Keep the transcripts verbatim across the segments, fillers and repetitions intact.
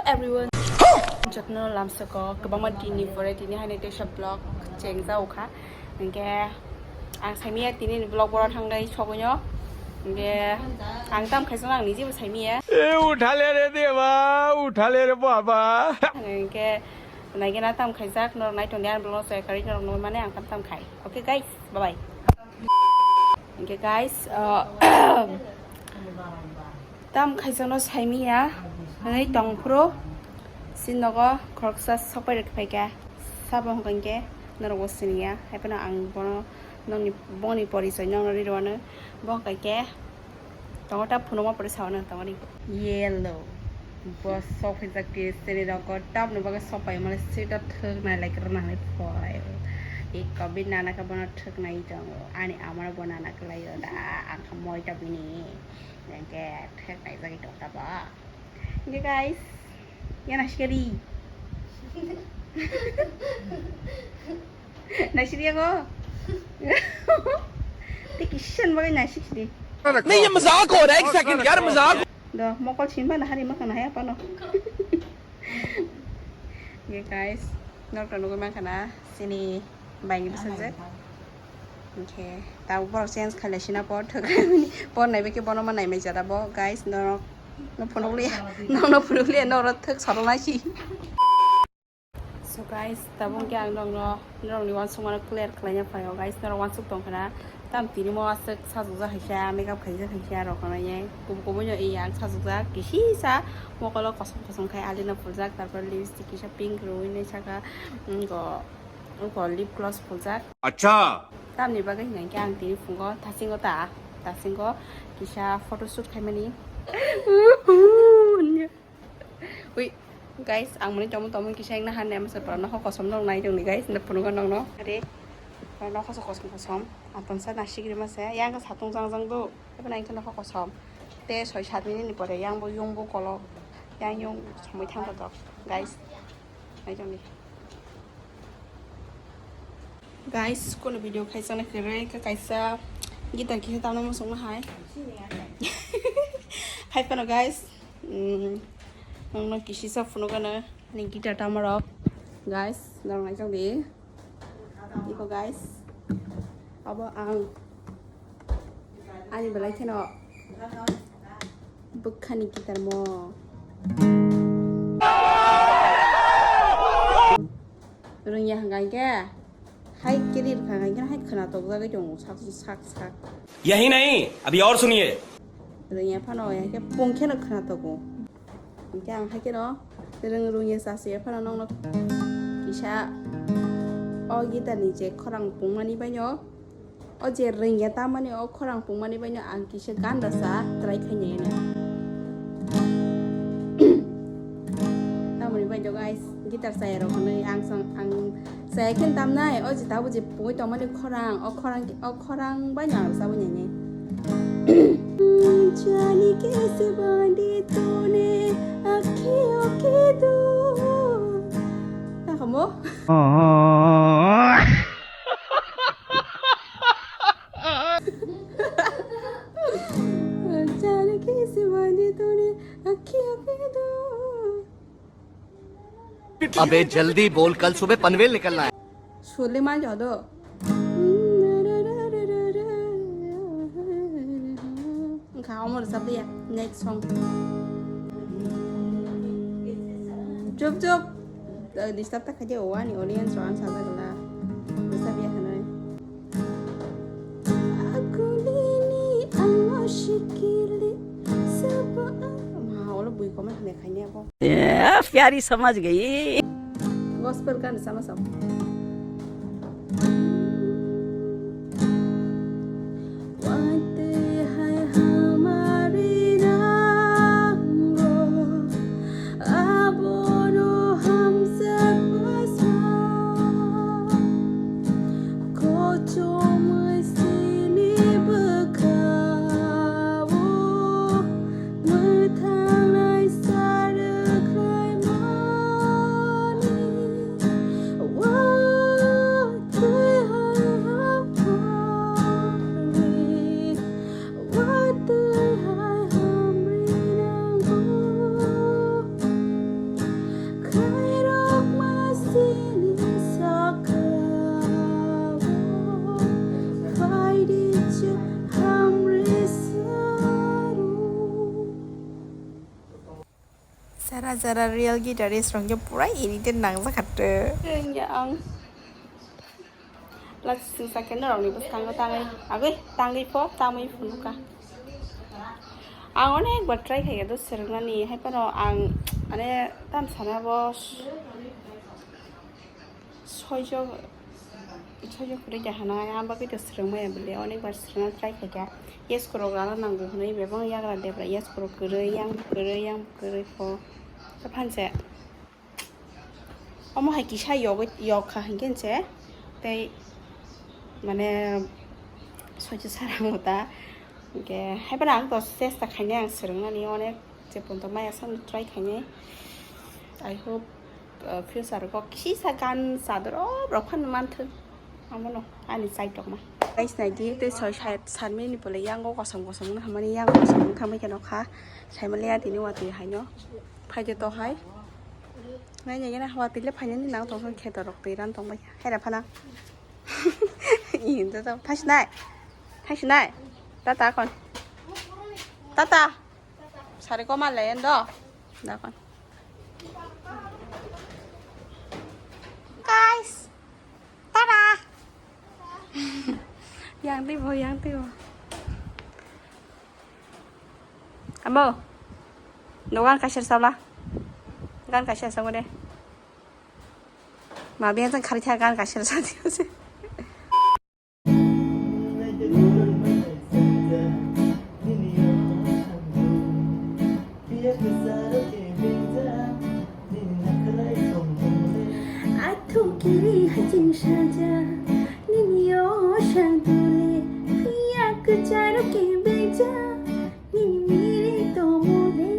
Everyone. Jotno lamsoko kwbangma dinni pore tini haino teisa vlog cheng jaokha. Hinkhe ang saimaya tini ni vlog boro thangwi sogwino. Hinkhe ang tam khaisano ang nijibo saimaya. ए उठा ले रे देवा, उठा ले रे बाबा। Hinkhe naigena tam khaijak norok naitongdi ani vlog no chekari norok nugwi mane ang tam tam khai. Okay guys, bye bye. Hinkhe guys, uh, tam khaijakno saimiya hwnwi tongphuru si nogo khoroksa sokpai rwkhe phaikha. Sabo hwnkhe norokbo siniya, haiphano ang bono nokni bongni porichoi nokno ri rwano. Bo hwnkhe khe tongo ta phunukma pore sawana tongoni. Yellow. Bo sokphaijak khe chini rokgo tamni bagwi sokpai mani sweater thwk nailai kwrwngna hwnwi phai. Iko bini nana khe bono thwk nai tongo. Ani amano bo nana kwlaio da. Ang khe moi ta bini. Hinkhe thwk naijagwi tong ta bo. Hinkhe guys, ya nasikari. Naisik ya ko. Tei kisa ni bagwi naisik sidi. नहीं, ये मजाक हो रहा है, एक सेकंड यार, मजाक। Do mokol simba na hari makan hai apano. Ye guys, norok to nugwi mankha na chini bai ni bwsajwk. Hinkhe tabuk borok change khailai sina por thwk por naibai khe bono ma naimai jada bo guys, norok no phunukliya, norok no phunukliya, norok thwk sorok nai si. So guys, tabuk khe ang norokno, norokni uansukmano clear khlaina phaio guys, norok uansuk tongkha na, tam tini mo aswk sajokjak hai khe, makeup khaijak hai khe, arok hwnwi kubu kubu no iya ang sajokjak, kisisa mokolo kosom kosom khai alina phuljak, tarpor lipstick kisa pink rwui nai saka, mm, go, go lip gloss phuljak. Acha. Tamni bagwi hwnkhe ang tini phungo thasingo ta, thasingo kisa photoshoot khaimani. Ui, guys, ang mani tomo tomo kisa wngna han nem se porno ho kosom nok nai tongni guys, na phunukgo nokno. Are, porno kosom kosom kosom, atonsa naisik rima se, yang satung jang jang do, ebo nai khe nokho kosom. Te soi sat minute ni pore yang bo yung bo kolok, yang yung somoi thang tok, guys, nai tongni. Guys, kono video khaisana kwrwi khe kaisa guitar kisa tamna muchungma hai. Hai phano guys, mm, nokno kisisa phunukgano ani guitar tamarok. Guys, norok naijak di. Iko guys, abo ang ani belai kheno bwkhani guitar mo. Rwngya hwnkha hinkhe hai kiri rwkha hinkhe hai khwna tokjagwi tongo sak sak sak. यही नहीं, अभी और सुनिए। Rwngya phano hinkhe pung kheno khwna togo. Hinkhe ang hai kheno rwng rwngya chasiya phano nokno kisa o guitar ni je khorang pungmani baino. O je rwngya tamani o khorang pungmani baino ang kisa gan rwsa try khainai no. Tamoni baino guys, guitar chaya rok hwnwi ang sang, ang chaya khe tamnai, o je tabuk je pungwi tongmani khorang, o khorang, o khorang baino ang rwsabwi nainai. Jani kaise bandi tune akhi akhi do. Takamo? अबे जल्दी बोल, कल सुबह पनवेल निकलना है। Sole ma jodo. Wngkha omo rwchap liya. Next song. Chup chup. Disturb ta khaidi o ani audience rok ang sajak la. Rwchap ya khanai. Akulini ang sikili sabo ang. Ma, olo bui comment hwnwi khaini abo. ए, प्यारी समझ गई। Gospel gan sama sam. Wate hai hamari nango, abono hamsa pasma. Kochomwi sini bwkhao mwthangnai sarwkhlaimani. Jara jara real guitarist rok khe pura irritate nangjak kha twi. Wngya ang. Lachi singsa khe norokni bwskango tangwi, agwi tangwi pho, tamwi phunuka. Ang onek bar try khaikha do swrwngnani, hai phano ang, mane, tam sana bo soijak, soijak kwrwi kha hwnwi, ang bagwi to swrwngmaya bwle, onek bar swrwngna try khaikha. Yes, korok rana nango hwnwi, bebak yagra debra, yes, korok kwrwi, yang kwrwi, yang kwrwi pho. Tei phanse. Omo hai kisa yogwi, yog kha hinkhe se tei mane soicha sara wngkha ta. Hinkhe hai phano ang to chesta khainai ang swrwngnani onek je pontho maya sano try khainai. I hope, uh, future o kisa gan chadorop rok phano manthwk. Amo no ani chai tokma. Guys, nai di tei soi sat, sat minute ni pore yango kosom kosom wngkha mani, yango kosom wngkha mai khe nokha. Sai mali ya tini watwi haino. Phai de to hai. Nai nai gana watwi le phainani nang tong khe to rok twi ran tong bai. Hai ra phana. Ih, to to. Thai sinai. Thai sinai. Tata kon. Tata. Sari ko mal le endo. Da kon. Guys. Tara. Yang twi bo, yang twi bo. Abo. Dogan kaisa sabla. Gan kaisa sabo de. Ma biya jang khari tha gan kaisa sa diyo se. Athukiri haching saja, nini o sangtule, piya kacharo ke beja, nini mire tomole.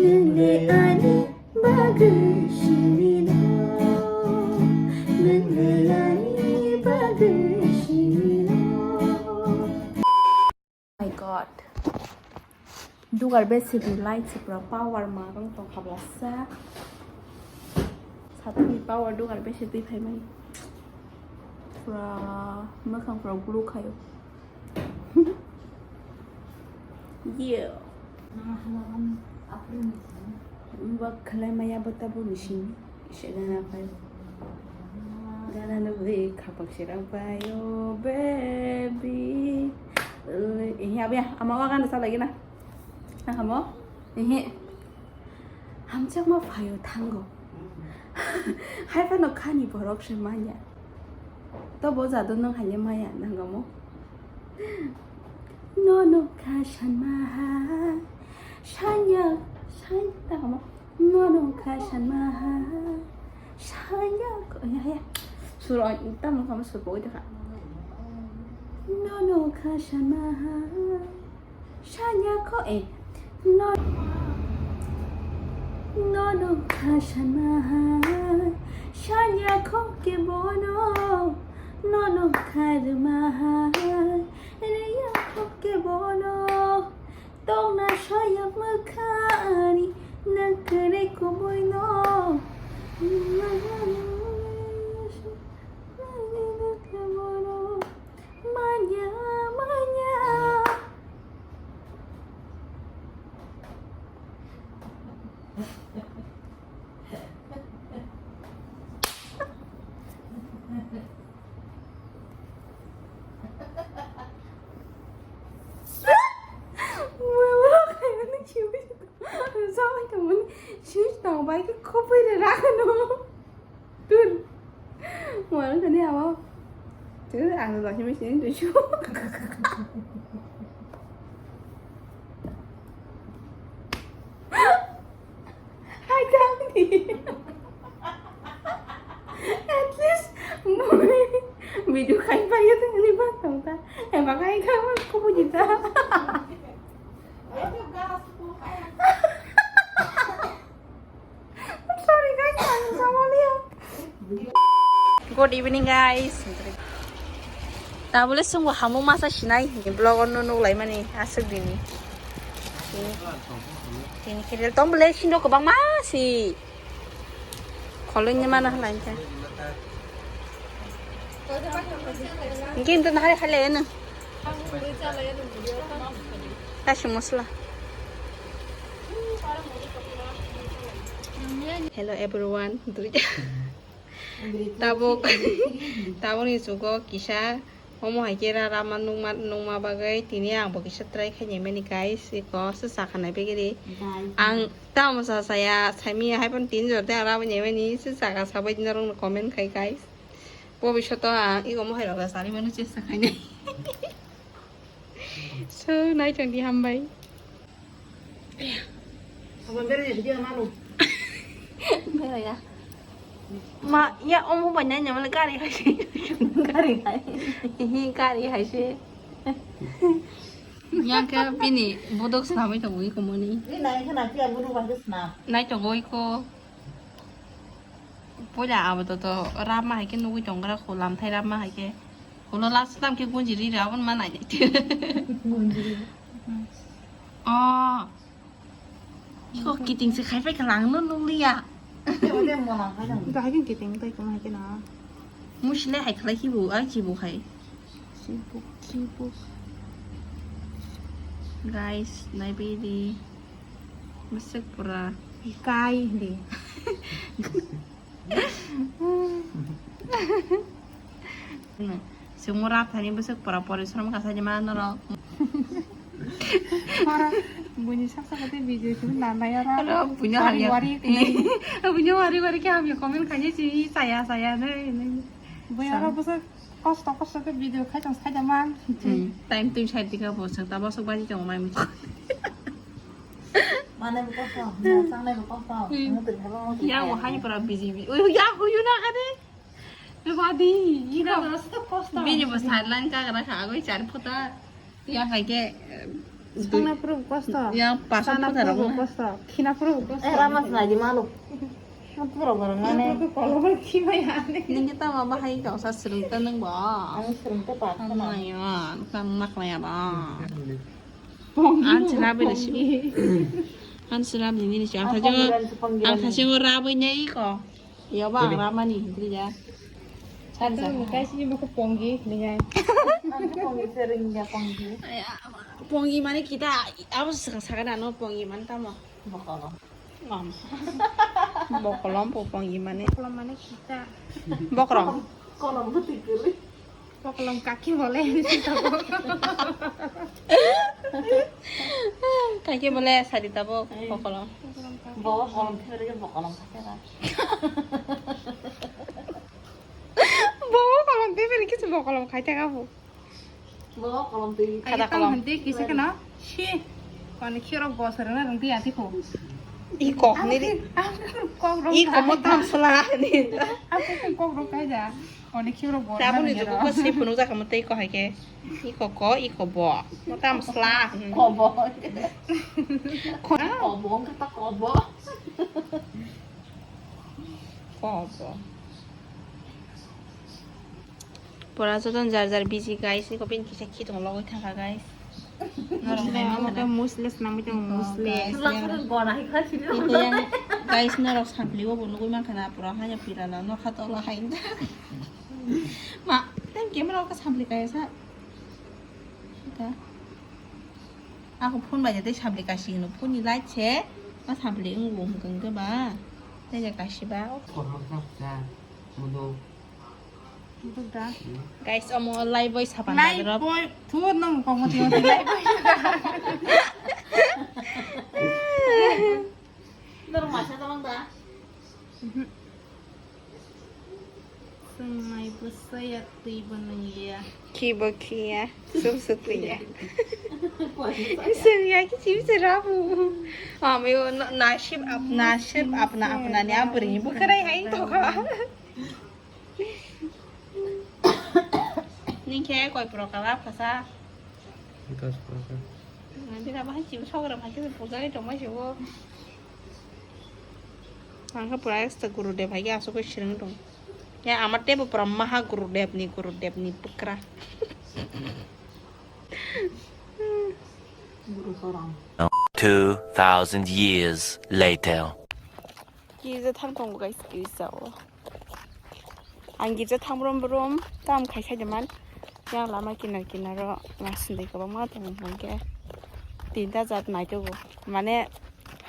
Nungle ani bagwi simino, nungle ani bagwi simino. My God. Dugar besi di light si pura power ma rong tong khabla sa. Satni power dugar besi di phai mai. Pura makhang pura gulu khayo. Yeah. Bak khalai maya bata bu ni sini. Ise gana pai. Gana no be khapak sirang pai, oh baby. Eh, ya, ya, ama wa gana sa lagi na. Ang hamo? Eh. Hamjakma phaio thango. Hai phano khani borok se manya. To bo jado nang haile maya nangamo. Nono kha sanma ha. Sanya, san, tangamo. Nono kha sanma ha. Sanya, ko, ya, ya. Sur, tamo kamo sur bo ita kha. Nono kha sanma ha. Sanya kho, eh, no, nono kha sanma ha, sanya kho ke bono, nono kha rwma ha, rwya kho ke bono, tongna soyak mwkhani, nang kwrwi kubui no. Manya, manya. Dur. Mual kani abo. Dur, ang lagi mesin tu. Hai, kami. At least, video khai pa ya tu ni ba tong ta. Eh, ba khai khai ma ko bu jita. Sorry guys, ang sama liya. Good evening guys. Tabole sungbo hamu masa sinai vlog no nuk lai mani asuk dini. Tini kiri tong bole sindo kobang masi. Koloi ni mana halai khe. Kintu nahari khale eno. Tashi mosla. Hello everyone. Tabuk, tabukni jugo kisa omo hai khe ra rama nukma, nukma bagwi tini ang bo kisa try khai naimani guys. Eko se sakha nai begiri. Ang tamo sa saya, saimanya hai phano tin jor tei ang rama naimani se sakha sabai norokno comment khai guys. Bobishoto ang eko mohai rok sari manu chesta khainai. So, nai tong di hambai. Abang bere ni video malu. Bere ya. Ma, ya omo bai nai nyamale gari hai se. Gari hai. Hi gari hai se. Yang ke bini bodok snamai tong wi komoni. Ni nai khana pia buru ba snam. Nai tong wi ko. Puila abo to to rama hai khe nugwi tong gra kho, lamthai rama hai khe. Ulo last tam khe gunji ri ra, abon ma nai. Gunji ri. Oh. Iko kiting se khai pai kha lang no nukliya. Ode mo lang khai jang. Ga hai khe kiting tai kong hai khe na. Musile hai khlai khibu, ai khibu hai. Khibu, khibu. Guys, nai bidi. Bwswk pura. Kai di. Sengmo rap thani bwswk pura porisrom kasa di ma norok. Ora, buini saksa kate video tu na na yara. Aro buino hari wari wari. Buino hari wari ke hamya comment khaye si saya saya ne. Buino aro bwswk kosto kosto ke video khai tong sai da man. Time twi sai tika bo sang ta bosok baji tong mai mi. Mane bo kosto, changnai bo kosto. Mutri bo mutri. Ya wo hai pura busy bi. Ui ya huyu na kade. Badi, ina. Bini bo sideline ka gra kha agoi char phota. Ya hai ke. Sangna pura kosto. Ya pasang phota rok. Kosto. Khina pura kosto. Eh, rama sinai di malu. Pura gorong mane. Pura kolom khima ya ne. Nini ta ma bahai ka sa srung ta nang ba. Ang srung ta pa. Ang ya, kan nak la ya ba. Ang sira bini si. Ang sira bini ni si. Ang thajeng. Ang thajeng rabai nai ko. Iya ba, ang ramani hindri ya. Sari sari. Kaisi ni moko pongi ningai. Pongi sering ya pongi. Pongi mane kita, abo saka saka dano pongi mane tamo. Bokolom. Bokolom po pongi mane. Bokolom mane kita. Bokolom. Kolom betul kiri. Bokolom kaki boleh. Kaki boleh sari tabuk bokolom. Bokolom kiri bokolom kaki lah. Bo kolom twi bini kisu bo kolom khai thaka bo. Bo kolom twi. Khada kolom. Twi kisa kana. Shi. Kani khiro bo sarana rang twi ati ko. I kok ni ri. I kok mo tam sala ni. Aku kok rok kai ja. Kani khiro bo. Tabuni jugo ko sri phunu ja kamo tei ko hai ke. I kok ko, i ko bo. Mo tam sala. Ko bo. Ko bo kata ko bo. Ko bo. Pura joton jar jar busy guys, iko pin kisa khitong logoi thangkha guys. Norok musle, nai amo khe musle swnamwi tongo, musle. Guys, yang, iko yang, guys, norok sampli o bo nugui mankha na, pura hanya pira na, nokha tola hai. Ma, tei camera o khe sampli kaya sa. Ka. Ako phone bai tei sampli kasi hino, phone ni light se, ma sampli wng wng hwnkhe ba, tei kasi ba. Korma kha sa, mudo. Guys, omo Lifebuoy sapan. Lifebuoy, thur nang kong mati mati Lifebuoy. Norok masa tolong da. Swngnai bwsaya twibo nwngliya. Khibo khiya, suk suk twiya. Swngnai khichi bichi rabu. Ami nasib ap nasib apna apna ni abri bwkhwrai hai tokha. Nini khe koi proka la phasa? Dos proka. Bira bahai chibo sogra phai khe pujari tongmai chibo. Ang khe pura ekta Gurudev hai khe aswk khe swrwng tong. Ya amar teibo pura maha Gurudev ni, Gurudev ni bwkra. Guru Sorang. Two thousand years later. Kisa thang tongo guys, kisa o. Ang girja thang brum brum tam khai khai de man. Yang lama kinar kinaro masindwi kwbangma tongo hwnkhe tinta jat naitogo. Mane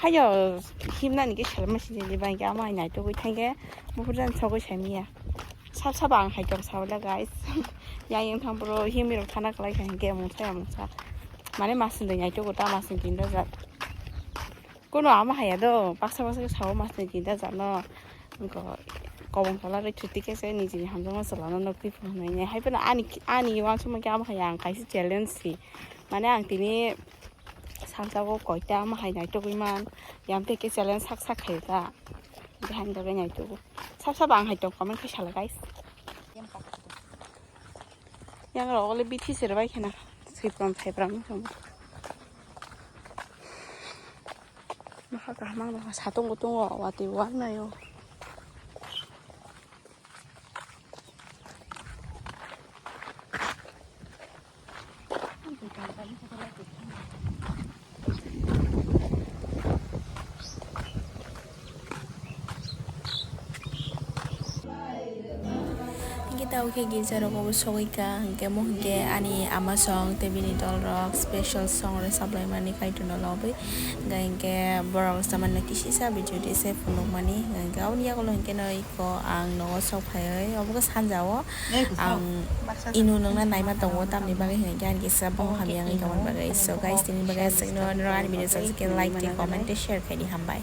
hayo himnani khe selma sijili bai khe amo hai naitogwi thangkhe buphur jani sogwi saimanya. Sab sabo ang hai tong sao le guys. Yang yang thang bro himwi rok thana kwlai kha hinkhe mungsa ya mungsa. Mane masindwi naitogo ta masindwi tinta jat. Kono ama haya do, baksa baksa khe sao masni tinta jatno. Wngkha kobong tola rwi thuti khe se nijini hamjakma chwlano nukti phunuknai. Hai phano ani, ani uansukma khe ama haya ang kaisa challenge si. Mane ang tini salsago koita ama hai naitugwi man. Yam tei khe challenge sak sak khayo ta. Tei hani bagwi naitugo. Sab sabo ang hai tong comment khe sala guys. Yang rok le bithi se rwbai khena. Sipram phaiprang wngkha. Bwkha kaham ang nukha, satung kutung o watwi wanaio. Hingke tabo khe girja rogo bo sogwi ka, hingke mo hingke ani ama song tei bini dol rok special song rwchap lai mani Kaitor no lobwi. Hingke, hingke borok rwchap mani kisi sa video di se phunuk mani. Hingke aboni yagulo hingke no iko ang nogo sok phaiwi obo khe sanja o ang inu nungna naima tongo tamni bagwi hingke ani kisa bong hamya wngwi tongmani bagwi. So guys, tini bagwi aswkno norok ani video sakhe like tei comment tei share khaidi, hambai.